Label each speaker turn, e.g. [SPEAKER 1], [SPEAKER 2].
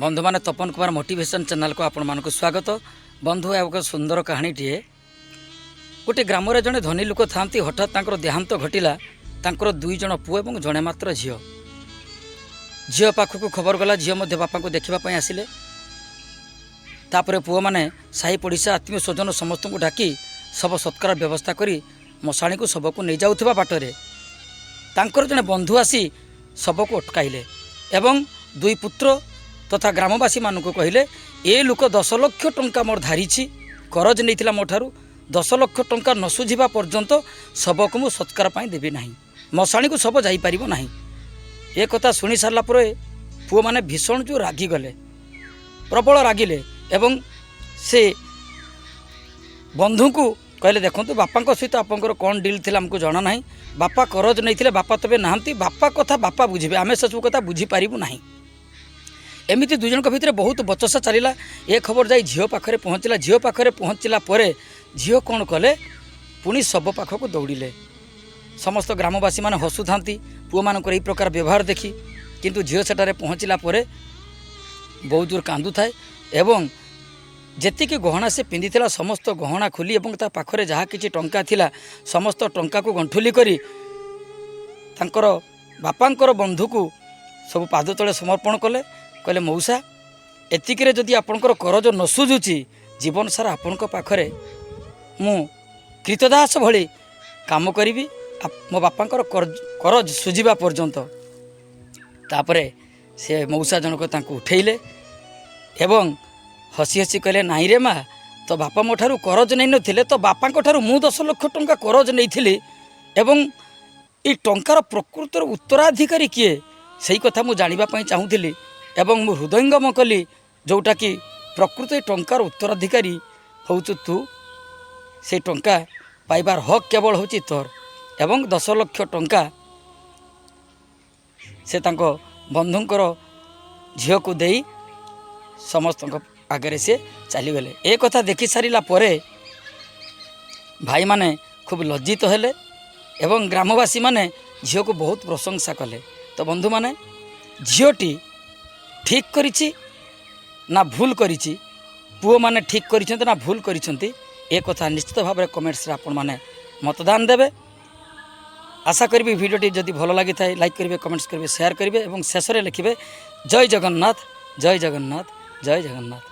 [SPEAKER 1] ବନ୍ଧୁମାନେ, ତପନ କୁମାର ମୋଟିଭେସନ୍ ଚ୍ୟାନେଲକୁ ଆପଣମାନଙ୍କୁ ସ୍ୱାଗତ। ବନ୍ଧୁ, ଏହା ଏକ ସୁନ୍ଦର କାହାଣୀଟିଏ। ଗୋଟିଏ ଗ୍ରାମରେ ଜଣେ ଧନୀ ଲୋକ ଥାନ୍ତି। ହଠାତ୍ ତାଙ୍କର ଦେହାନ୍ତ ଘଟିଲା। ତାଙ୍କର ଦୁଇ ଜଣ ପୁଅ ଏବଂ ଜଣେ ମାତ୍ର ଝିଅ। ଝିଅ ପାଖକୁ ଖବର ଗଲା। ଝିଅ ମଧ୍ୟ ବାପାଙ୍କୁ ଦେଖିବା ପାଇଁ ଆସିଲେ। ତାପରେ ପୁଅମାନେ ସାହି ପଡ଼ିଶା, ଆତ୍ମୀୟ ସ୍ୱଜନ ସମସ୍ତଙ୍କୁ ଡାକି ଶବ ସତ୍କାର ବ୍ୟବସ୍ଥା କରି ମଶାଣିକୁ ଶବକୁ ନେଇଯାଉଥିବା ବାଟରେ ତାଙ୍କର ଜଣେ ବନ୍ଧୁ ଆସି ଶବକୁ ଅଟକାଇଲେ ଏବଂ ଦୁଇ ପୁତ୍ର ତଥା ଗ୍ରାମବାସୀମାନଙ୍କୁ କହିଲେ, "ଏ ଲୋକ 10 ଲକ୍ଷ ଟଙ୍କା ମୋର ଧାରିଛି, କରଜ ନେଇଥିଲା ମୋ ଠାରୁ। 10 ଲକ୍ଷ ଟଙ୍କା ନ ସୁଝିବା ପର୍ଯ୍ୟନ୍ତ ଶବକୁ ମୁଁ ସତ୍କାର ପାଇଁ ଦେବି ନାହିଁ, ମଶାଣିକୁ ଶବ ଯାଇପାରିବ ନାହିଁ।" ଏ କଥା ଶୁଣି ସାରିଲା ପରେ ପୁଅମାନେ ଭୀଷଣ ଯେଉଁ ରାଗିଗଲେ, ପ୍ରବଳ ରାଗିଲେ ଏବଂ ସେ ବନ୍ଧୁଙ୍କୁ କହିଲେ, "ଦେଖନ୍ତୁ, ବାପାଙ୍କ ସହିତ ଆପଣଙ୍କର କ'ଣ ଡିଲ୍ ଥିଲା ଆମକୁ ଜଣା ନାହିଁ। ବାପା କରଜ ନେଇଥିଲେ, ବାପା ତେବେ ନାହାନ୍ତି। ବାପା କଥା ବାପା ବୁଝିବେ, ଆମେ ସେସବୁ କଥା ବୁଝିପାରିବୁ ନାହିଁ।" ଏମିତି ଦୁଇ ଜଣଙ୍କ ଭିତରେ ବହୁତ ବଚସା ଚାଲିଲା। ଏ ଖବର ଯାଇ ଝିଅ ପାଖରେ ପହଞ୍ଚିଲା। ଝିଅ ପାଖରେ ପହଞ୍ଚିଲା ପରେ ଝିଅ କ'ଣ କଲେ? ପୁଣି ଶବ ପାଖକୁ ଦୌଡ଼ିଲେ। ସମସ୍ତ ଗ୍ରାମବାସୀମାନେ ହସୁଥାନ୍ତି ପୁଅମାନଙ୍କର ଏହି ପ୍ରକାର ବ୍ୟବହାର ଦେଖି। କିନ୍ତୁ ଝିଅ ସେଠାରେ ପହଞ୍ଚିଲା ପରେ ବହୁତ ଜୋର କାନ୍ଦୁଥାଏ ଏବଂ ଯେତିକି ଗହଣା ସେ ପିନ୍ଧିଥିଲା, ସମସ୍ତ ଗହଣା ଖୋଲି ଏବଂ ତା ପାଖରେ ଯାହା କିଛି ଟଙ୍କା ଥିଲା, ସମସ୍ତ ଟଙ୍କାକୁ ଗଣ୍ଠୁଲି କରି ତାଙ୍କର ବାପାଙ୍କର ବନ୍ଧୁକୁ ସବୁ ପାଦ ତଳେ ସମର୍ପଣ କଲେ। କହିଲେ, "ମଉସା, ଏତିକିରେ ଯଦି ଆପଣଙ୍କର କରଜ ନ ସୁଝୁଛି, ଜୀବନ ସାରା ଆପଣଙ୍କ ପାଖରେ ମୁଁ କ୍ରୀତଦାସ ଭଳି କାମ କରିବି ମୋ ବାପାଙ୍କର କରଜ ସୁଝିବା ପର୍ଯ୍ୟନ୍ତ।" ତାପରେ ସେ ମଉସା ଜଣକ ତାଙ୍କୁ ଉଠେଇଲେ ଏବଂ ହସି ହସି କହିଲେ, "ନାଇଁ ରେ ମା, ତୋ ବାପା ମୋ ଠାରୁ କରଜ ନେଇନଥିଲେ। ତୋ ବାପାଙ୍କ ଠାରୁ ମୁଁ 10 ଲକ୍ଷ ଟଙ୍କା କରଜ ନେଇଥିଲି ଏବଂ ଏଇ ଟଙ୍କାର ପ୍ରକୃତର ଉତ୍ତରାଧିକାରୀ କିଏ, ସେଇ କଥା ମୁଁ ଜାଣିବା ପାଇଁ ଚାହୁଁଥିଲି ଏବଂ ମୁଁ ହୃଦୟଙ୍ଗମ କଲି ଯେଉଁଟାକି ପ୍ରକୃତ ଏ ଟଙ୍କାର ଉତ୍ତରାଧିକାରୀ ହେଉଛୁ ତୁ। ସେଇ ଟଙ୍କା ପାଇବାର ହକ୍ କେବଳ ହେଉଛି ତୋର।" ଏବଂ 10 ଲକ୍ଷ ଟଙ୍କା ସେ ତାଙ୍କ ବନ୍ଧୁଙ୍କର ଝିଅକୁ ଦେଇ ସମସ୍ତଙ୍କ ଆଗରେ ସେ ଚାଲିଗଲେ। ଏ କଥା ଦେଖି ସାରିଲା ପରେ ଭାଇମାନେ ଖୁବ୍ ଲଜ୍ଜିତ ହେଲେ ଏବଂ ଗ୍ରାମବାସୀମାନେ ଝିଅକୁ ବହୁତ ପ୍ରଶଂସା କଲେ। ତ ବନ୍ଧୁମାନେ, ଝିଅଟି ଠିକ୍ କରିଛି ନା ଭୁଲ କରିଛି? ପୁଅମାନେ ଠିକ୍ କରିଛନ୍ତି ନା ଭୁଲ କରିଛନ୍ତି? ଏ କଥା ନିଶ୍ଚିତ ଭାବରେ କମେଣ୍ଟସରେ ଆପଣମାନେ ମତଦାନ ଦେବେ। ଆଶା କରିବି, ଭିଡ଼ିଓଟି ଯଦି ଭଲ ଲାଗିଥାଏ, ଲାଇକ୍ କରିବେ, କମେଣ୍ଟସ୍ କରିବେ, ସେୟାର କରିବେ ଏବଂ ଶେଷରେ ଲେଖିବେ, "ଜୟ ଜଗନ୍ନାଥ, ଜୟ ଜଗନ୍ନାଥ, ଜୟ ଜଗନ୍ନାଥ।"